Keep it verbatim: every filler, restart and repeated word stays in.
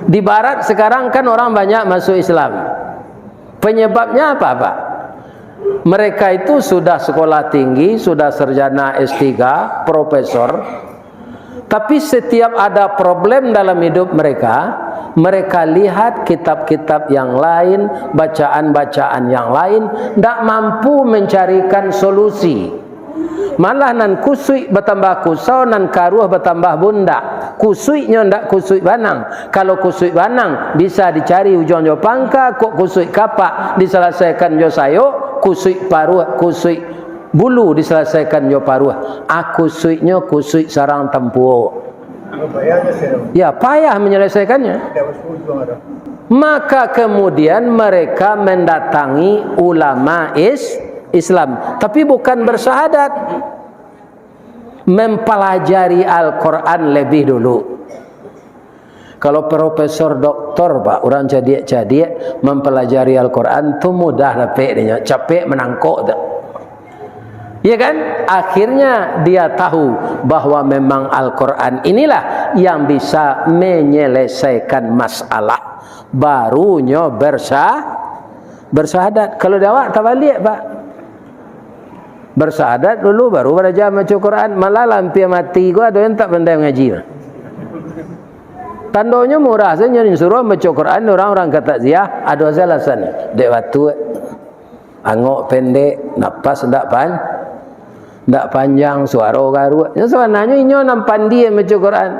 Di barat sekarang kan orang banyak masuk Islam. Penyebabnya apa, Pak? Mereka itu sudah sekolah tinggi, sudah sarjana S tiga, profesor. Tapi setiap ada problem dalam hidup mereka, mereka lihat kitab-kitab yang lain, bacaan-bacaan yang lain, ndak mampu mencarikan solusi. Malah nan kusuik batambah kusau, nan karuah batambah bundak. Kusuiknyo ndak kusuik banang. Kalau kusuik banang, bisa dicari ujuang jo pangka, kok kusuik kapak disalasaikan jo sayok, kusuik paruah, kusuik bulu disalasaikan jo paruah. A kusuiknyo kusuik sarang tampuo. Ya, payah menyelesaikannya. Maka kemudian mereka mendatangi ulama is-, Islam, tapi bukan bersyahadat. Mempelajari Al-Quran lebih dulu. Kalau profesor doktor, Pak, urang cadiak-cadiak mempelajari Al-Quran tu mudah dapek dinyo, capek manangkok tu. Ya kan? Akhirnya dia tahu bahwa memang Al-Quran inilah yang bisa menyelesaikan masalah. Barunyo bersa-, bersyahadat. Kalau di awak tabaliak, Pak. Bersyahadat dulu, baru baraja maco Quran. Malah lah ampia mati ko, ado yang tak pandai mangaji. Tandonyo murah sajo, disuruah maco Quran, urang-urang ka takziah, ado sajo alasan. Dek batuk, angok pendek, napas ndak pan-, ndak panjang, suaro garuak. Nyo sabananyo inyo nan pandai maco Quran.